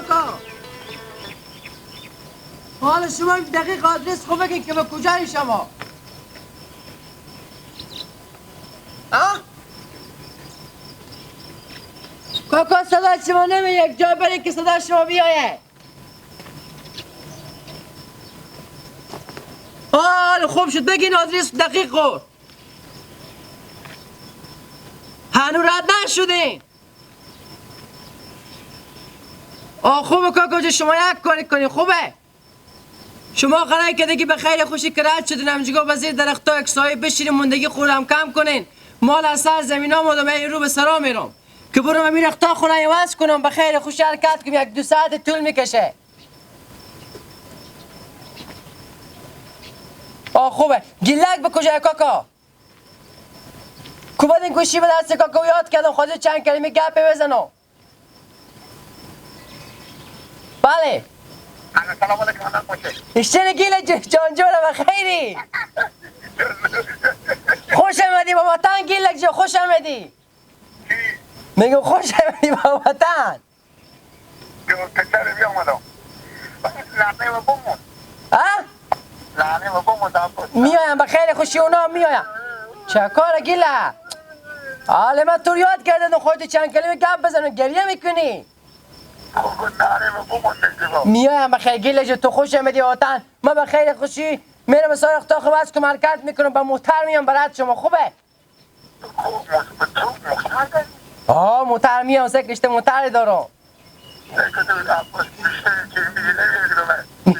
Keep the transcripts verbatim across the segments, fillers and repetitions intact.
کاکا، حالا شما دقیق آدرس خو بگین که به کجای شما؟ ها؟ کاکا، صدا شما نمیاد، یک جا برین که صدا شما بیایه. حالا خوب شد، بگین آدرس دقیق خو. هنو رد نشدین. آ، خوبه کاکا جان، شما یک کاری کنین، خوبه؟ شما قراره که دیگه به خیر خوشی که رد شدین، همجگاه به زیر درختا یک سایه بشینین، موندگی خورم کم کنین، مال از سر زمین آمدم، این رو به سرا میرم که برم همین رختا خونه عوض کنم، به خیر خوشی حرکت کنم، یک دو ساعت طول میکشه. آ، خوبه. گیلک به کجای کاکا؟ کو بدین گوشی به دست کاکا، یاد کردم خواجه چند کلمه گپ بزنم. بله. الو، سلام علیکم، حالت باشه؟ اشتری گیلک جو، جان جوره، بخیری؟ خوش آمدی با وطن گیلک جو، خوش آمدی. چی؟ می‌گم خوش آمدی با وطن. جو پسر بیامدم. لعنه و بمون. ها؟ لعنه و بمون، دام پس. میایم، به خیر خوشی اونا میایم. چه کار گیله؟ حال من تو رو یاد کردم، خودت چند کلمه گپ بزن و گریه می‌کنی. خب، لعنه و بمون دیگه. میایم به خیر گیله جو، تو خوش آمدی وطن. ما به خیر خوشی میرم سر اختاق وز کم حرکت می‌کنم، با موتر میام برات شما، خوبه؟ آه، موتر میام، سه کشته موتر دارم.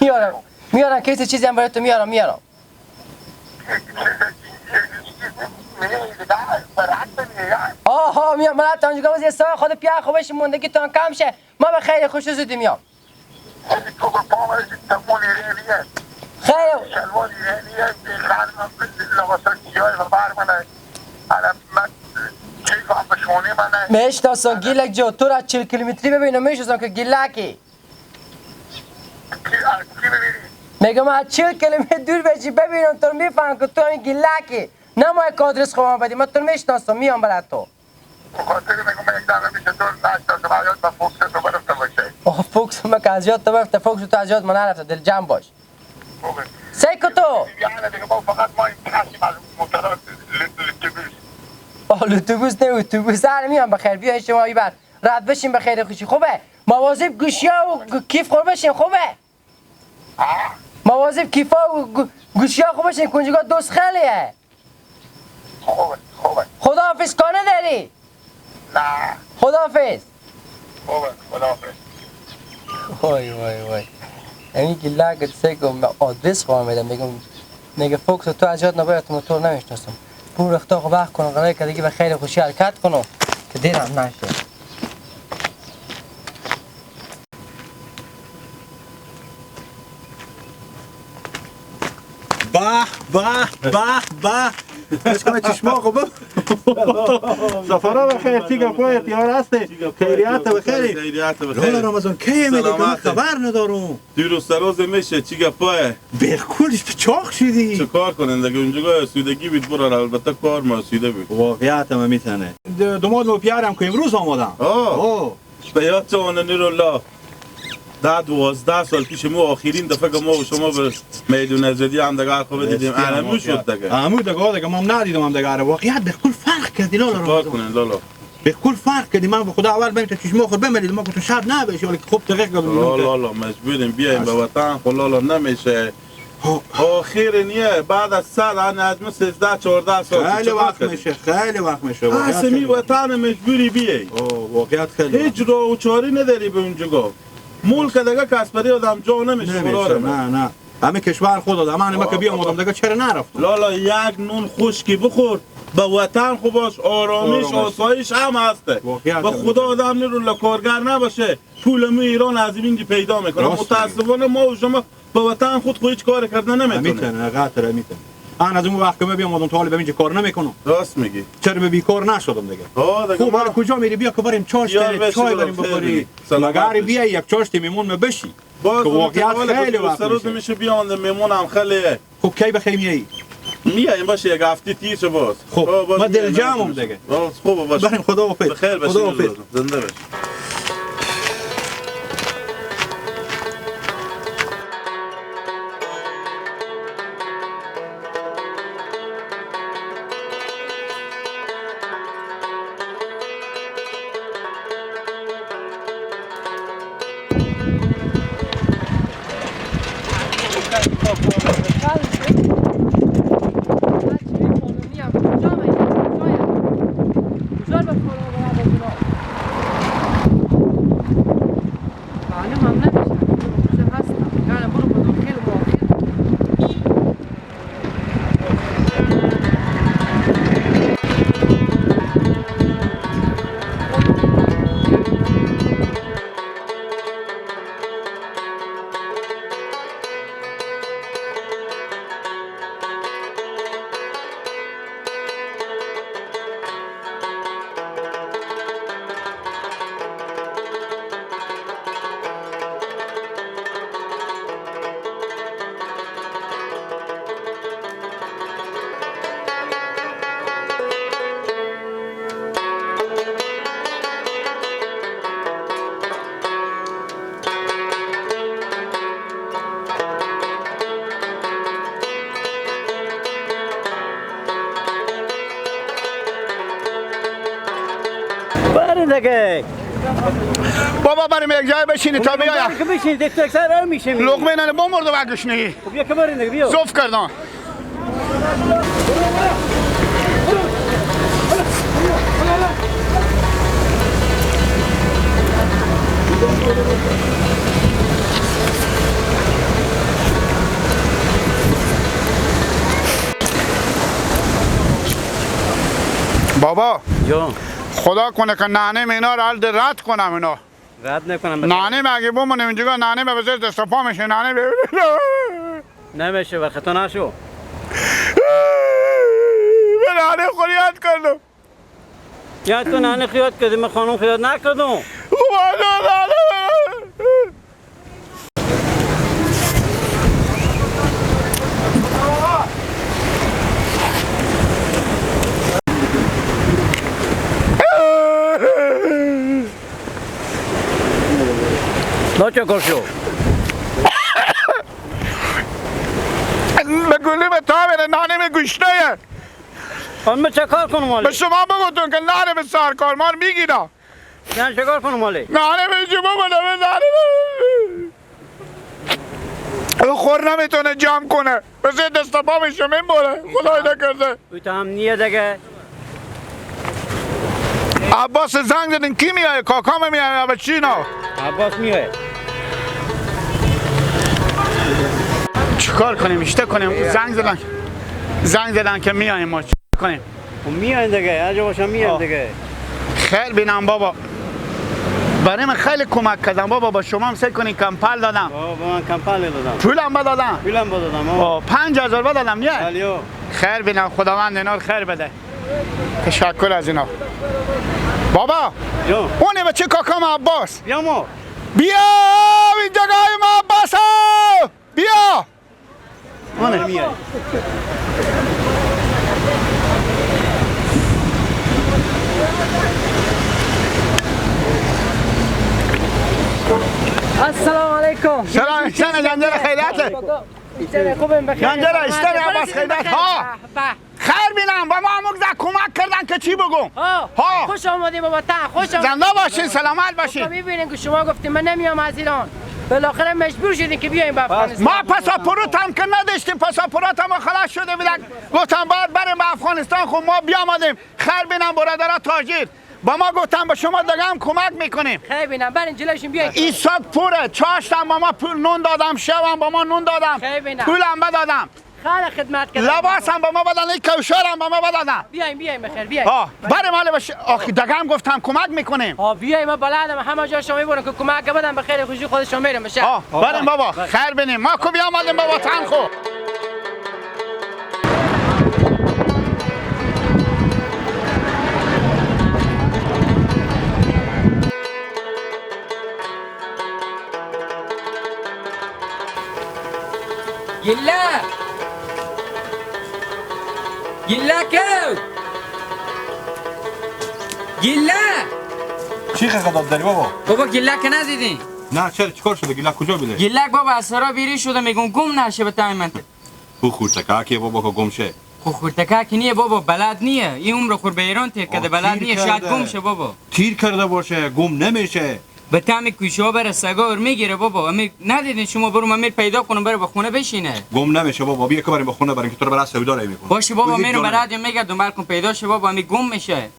میارم، میارم، کسی چیزی هم برای تو میارم، میارم. آها، میام، من حتی اونجا باز یه سال خود پیار خوبش موندگی تان کم شه. ما به خیر خوش زودی میام. تو به پا ورزی، تمون ایرانیه. خیر. شلوار ایرانیه، خانم لباسا سیاه و بر منه. حالا من کیفم به شونه منه. میشناسم گیلک جو، تو را چهل کیلومتری ببینم، میشناسم که گیلکی. کی، کی ببینی؟ می‌گم از چهل کیلومتر دور بشی ببینم، تو رو می‌فهمم که تو همین گیلکی. نمای که آدرس خودم بدی، من تو رو می‌شناسم، میام برای تو. به خاطر می‌گم، من یک دفعه پیش تو نشتم، شما یاد به فوکس تو برفته باشه. آه، فوکس من که از یاد تو برفته، فوکس تو از یاد من نرفته، دل جمع باش. خوبه. سی کتو؟ یعنی دیگه ما فقط ما این تصمیم از موتورات لوت-، لوتوبوس. آه، لوتوبوس نه، اتوبوس. هر میام بخیر، بیاین شما ای بر. رد بشین بخیر خوشی. خوبه؟ مواظب گوشیا و گ-، کیف خور بشین، خوبه؟ مواظب کیفا و گو-، گوشیا خو بشین، کنجگاه دوست خیلیه. خوبه، خوبه. خداحافظ کانه داری؟ نه. خداحافظ. خوبه، خداحافظ. وای، وای، وای. امی گیلک سه گم آدرس خو می‌دم، می‌گم، میگه فوکس تو از یاد نباید، تو موتور نمیشناسم. برو رختا خو وقت کن، قراره که دیگه به خیر خوشی حرکت کنم که دیرم نشه. به، به، به، به. اشکان چشما خوبه. سفرا بخیر، چی گپای تیار هستی؟ خیریت بخیری؟ خیریت بخیر. لالا رمضان، کی می‌دی که من سلامت. خبر ندارم؟ دو روز سه روز میشه، چی گپای؟ بالکل چاق شدی. چه کار کنن دیگه، اونجا آسودگی بود، برار البته کار ما آسوده بود. واقعیت هم می‌تونه. د-، دوماد و پیارم که امروز آمدن. آه. آه. به یاد تو آن نورالله. ده دوازده سال پیش مو آخرین دفعه که ما و شما به میدون آزادی هم دگه خو دیدیم. اسکی هم انمو شد واقعیت. دگه. همو دگه، دگه ما هم ندیدم هم دگه رو. واقعیت بالکل فرق کردی لالا چه کار رمضان. کنن لالا؟ بالکل فرق کردی. من به خدا اول بین تو چشما خود بمرید، ما گفتم شاید نباشه، ولی خب دقیق گفتم لالا، لالا، مجبوریم بیایم به اصلا. وطن، خب لالا نمیشه. ها. آخر نیه، بعد از صد، ان از من سیزده، چهارده سال خیلی چه وقت کار می‌شه، خیلی وقت می‌شه، واقعیت آسمی خیلی وقت. وطن مجبوری بیای. آه، واقعیت خیلی هیچ وقت. راه و چاری نداری به اونجا گفت. ملک دگه کس بری آدم جا نمیشه، نمیشه، قراره. نه، نه. همه کشور خود آدم، همه که آه، بیام آدم دگه چرا نرفتم؟ لالا، یک نون خشکی بخور، به وطن خو باش، آرامش، آرامش. آسایش هم هسته. واقعیت به هم خدا می‌شه. آدم نیرو کارگر نباشه. پول مو ایران از این پیدا می‌کنه. راست می‌گی. متاسفانه ما و شما به وطن خود خو هیچ کار کرده نمی‌تونه. می‌تونه، قطر می‌تونه. ان از اون وقت که من بیام آدم تا حالا به اینجا کار نمی‌کنم. راست می‌گی. چرا به بیکار نشدم دیگه؟ آه، دیگه خوب، ما حالا کجا می‌ری؟ بیا که بریم چاش یار کنیم، بشی چای بریم بریم خیلی. بخوریم. سلامت مگر بشی. بیا یک چاش تی میمون ما بشی. باز که اون واقعیت اتفاقات خیلی دو وقت سه روز می‌شه. می‌شه بیام آدم میمون هم خیلی خب کی بخیر میایی؟ میایم باشه، یک هفته تیر شه باز. خب، آه، باز ما دل میایم، جمعم باشه. دیگه. آه، خوب باشه. بریم، خدا حافظ. بخیر باشه، خدا حافظ. زنده باش. برین دیگه. بابا، بریم یک جای بشینی تا بیایم. بریم که بشینی، دکتر سر هم می‌شه می‌بینی. لقمه ننه، با مرده و گشنگی. خب، بیا که برین دیگه، بیا. زوف کردن. بابا، جان. خدا کنه که ننه مینا رو حال رد کنم اینا. رد نکنم. ننه مگه بمونه اونجا، ننه به وزیر دست و پا می‌شه، ننه به نمیشه، به خطا نشو. به ننه خو یاد کردم. یا تو ننه خو یاد کردی، من خانم خو یاد نکردم. خب، ننه، ننه. نا چه کار شو؟ به گلی به تا بره، ننه به گوشته. من چه کار کنم حالی؟ به شما بگوتون که ننه به سرکار ما رو می‌گیره. من چه کار کنم حالی؟ ننه به جمعه بده، به ننه به. او خور نمی‌تونه جمع کنه. بس یه دست پا می‌شه می‌بره. خدای نکرده. او تا هم نیه دیگه. عباس زنگ زدن، کی میایه؟ کاکام میایه؟ به چی نا؟ عباس میایه. چیکار کنیم؟ اشته کنیم؟ زنگ زدن. زنگ زدن که میایم ما. چی کنیم؟ خب میایم دیگه، هر جا باشم میایم آه. دیگه. خیر بینم بابا. برای من خیلی کمک کردم بابا، با شما هم سعی کنین کمپل دادم. بابا، به من کمپل دادم. پولم بدادم. پولم بدادم، آه. آه، پنج هزار بدادم، نه؟ بله، آه. خیر بینم، خداوند اینا رو خیر بده. تشکر از اینا. بابا، جان. اونه بچه کاکام عباس. بیا ما. بیا، این جگای ما عباس. بیا. آره. السلام علیکم. سلام، سلام، جان دل خیرته. خوبیم، بخیر. جان دل، سلامت اشتر باشین. عباس خیرت. ها. به، به. خیر بینم، با ما هم یک ذره کمک کردن که چی بگم؟ ها. ها. خوش آمدیم به وطن، خوش آمدیم. زنده باشین، سلامت باشین. خب، می‌بینین که شما گفتین من نمیام از ایران. بالاخره مجبور شدیم که بیایم به افغانستان. ما پاسپورت هم که نداشتیم، پاسپورت هم خلاص شده بودن. گفتم باید بریم به افغانستان، خب ما بیامدیم. خیر بینم برادرها تاجر. با ما گفتن به شما دیگه هم کمک می‌کنیم. خیر بینم، برین جلوشون بیاین. این ساک پره، چاشت هم با ما پول نون دادم، شو هم با ما نون دادم. خیر بینم. پول هم بدادم. خیلی خدمت کردم. لباس هم به ما بدن، این کوشر هم به ما بدن. بیایم، بیایم بخیر، بیایم. آه، بله ماله باشه. آخه دگه هم گفتم کمک می‌کنیم. آه، بیایم، ما بلدم، همه جا شما می‌برم که کمک بدم، به خیر خوشی خود شما می‌رم بشه. آه، بریم بابا، خیر بینیم. ما کو بیامدیم به وطن خو. گیلک! گیلک او! گیلک! چی خبر داری بابا؟ بابا، گیلک نزیدین؟ نه، چرا؟ چیکار شده؟ گیلک کجا بوده؟ گیلک بابا، از سرا بیری شده، می‌گم گم نشه به تای من. خو خورتکه که بابا که گم شه. خو خورتکه که نیه بابا، بلد نیه. این عمر خور به ایران تیر کرده، بلد نیه، شاید گم شه بابا. تیر کرده باشه، گم نمیشه. به تمی کوشا بره سگا ور می‌گیره بابا. امی ندیدین شما؟ برو من میر پیدا کنم، بره به خونه بشینه. گم نمیشه بابا، بیا که بریم به خونه، بریم که تو رو برای سودا رای می‌کنم. باشه بابا، میرم به رادیو میگردم، بلکم پیدا شه بابا، امی گم می‌شه.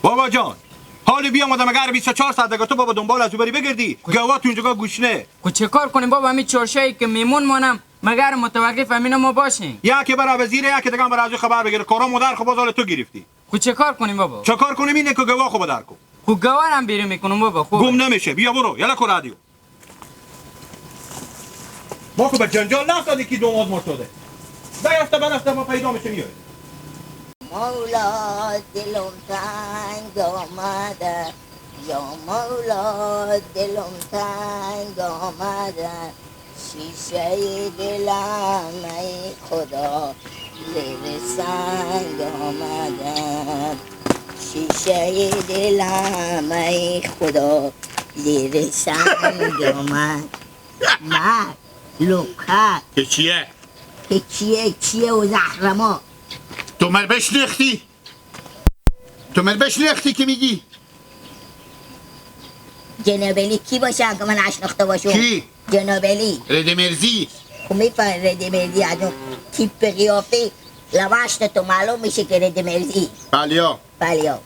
بابا جان، حالی بیامده مگر بیست و چهار ساعت دگه تو بابا دنبال از او بری بگردی؟ گوا تو اینجا گوشنه. خو چه کار کنیم بابا، امی چارشایی که میمون مانم، مگر متوقف امینا ما باشیم؟ یا که برا وزیره، یا که دگه برا از او خبر بگیره. کارا مادر خو باز حال تو گرفتی. خو چه کار کنیم بابا؟ چه کار کنیم؟ اینه که گوا خو بدر کن. خو گوا هم بیرون می‌کنم بابا، خوب. گم نمیشه. بیا برو، یلا کو رادیو. ما که به جنجال نفتادی که دوماد ما شده. ده هفته بعد هفته ما پیدا می‌شه میاد. مولا دلم تنگ آمده، یا مولا دلم تنگ آمده، شیشهٔ دلم ای خدا زیر سنگ آمده، شیشهٔ دلم ای خدا زیر سنگ آمد. مرد لوکر. که چیه؟ که چیه، چیه و زهرما. تو مر بشناختی؟ تو مر بشناختی که میگی؟ جنابعلی کی باشه اگه من اشناخته باشم؟ کی؟ جنابعلی. ردمرزی. خب می‌فهمی ردمرزی از اون تیپ قیافه لواشت تو معلوم می‌شه که ردمرزی. بلیا. بلیا.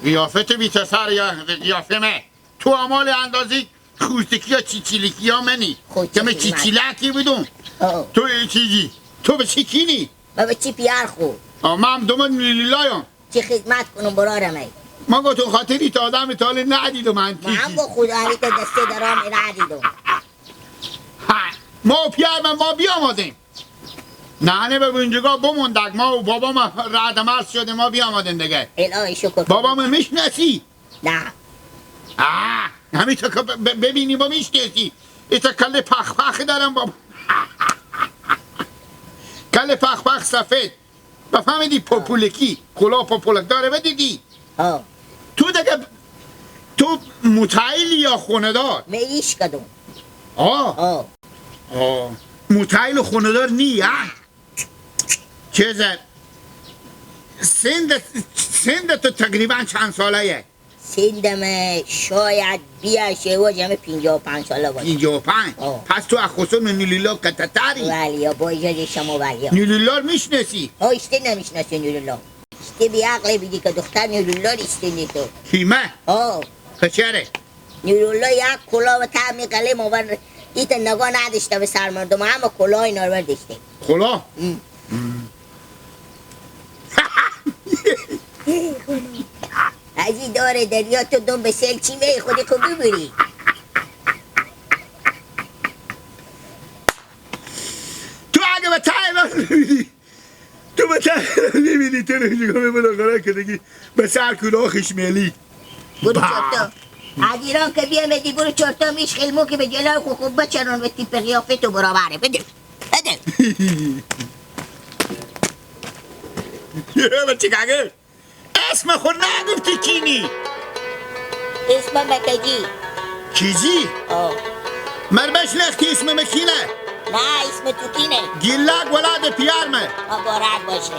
قیافه تو بیتر سر یا قیافه مه. تو اعمال اندازهٔ خورتکی یا چیچیلکی یا منی. خب، که من چیچیلکی بودم. آه. تو چیزی؟ تو به چی کینی؟ بابا چی پیار خو؟ آه، من هم دومن لیلایان. چی خدمت کنم برارم ای؟ من گفتم خاطری تا آدم تاله ندیدم من. من هم گفت خدا همی تا دسته درام ندیدم. ها، ما پیار من ما بیامدیم. نهنه به اونجگاه بموندک، ما و بابا ما رعد مرز شدیم، ما بیامدیم دیگه. الهی شکر. بابا من میشناسی؟ نه. آه، همی تو که ب-، ب-، ببینی با میشناسی. ایتا کل پخ پخ دارم بابا. کل پخ پخ سفید. بفهمیدی پاپولکی، کلا پاپولک داره بدیدی. ها. تو دگه، تو متعهلی یا خونه‌دار؟ من ایش کدوم. آه. آه. آه. متعهل و خونه‌دار نی، ها؟ چیزه؟ سند، سند تو تقریباً چند ساله یه؟ سندم شاید بیه شیوه جمع پنجاه و پنج ساله باشه. پنجاه و پنج؟ آه. پس تو از خسون نورالله کتتری؟ ولی یا با اجازهٔ شما ولی یا. نورالله رو می‌شناسی؟ آه، اشته نمی‌شناسی نورالله. اشته بی عقل بیدی که دختر نورالله رو اشته نیتو. کیمه؟ آه. پچره؟ نورالله یک کلا و تمی قله ما بر ایت نگاه نداشته به سر مردم، همه کلا اینا رو برداشته. کلا؟ ام. از این دور دریا تو دم به سیل چی می‌ای خودی کو ببری؟ تو اگه به ته من ببینی، تو به ته من ببینی، تو رو اینجا به بالاخره که دیگه به سر کلاخش میلی. برو با. چرتا. از ایران که بیامدی، برو چرتا میش خیلمو که به جلال خو خوب بچرون و تیپ قیافه تو برابره. بده. بده. بچه کاگه. اسم خو نگفتی کینی؟ اسم مکجی. کیجی؟ آه. مر بشناختی اسم مکینه؟ نه، اسم تو کینه؟ گیلک ولد پیار مه. آه، با راحت باشه.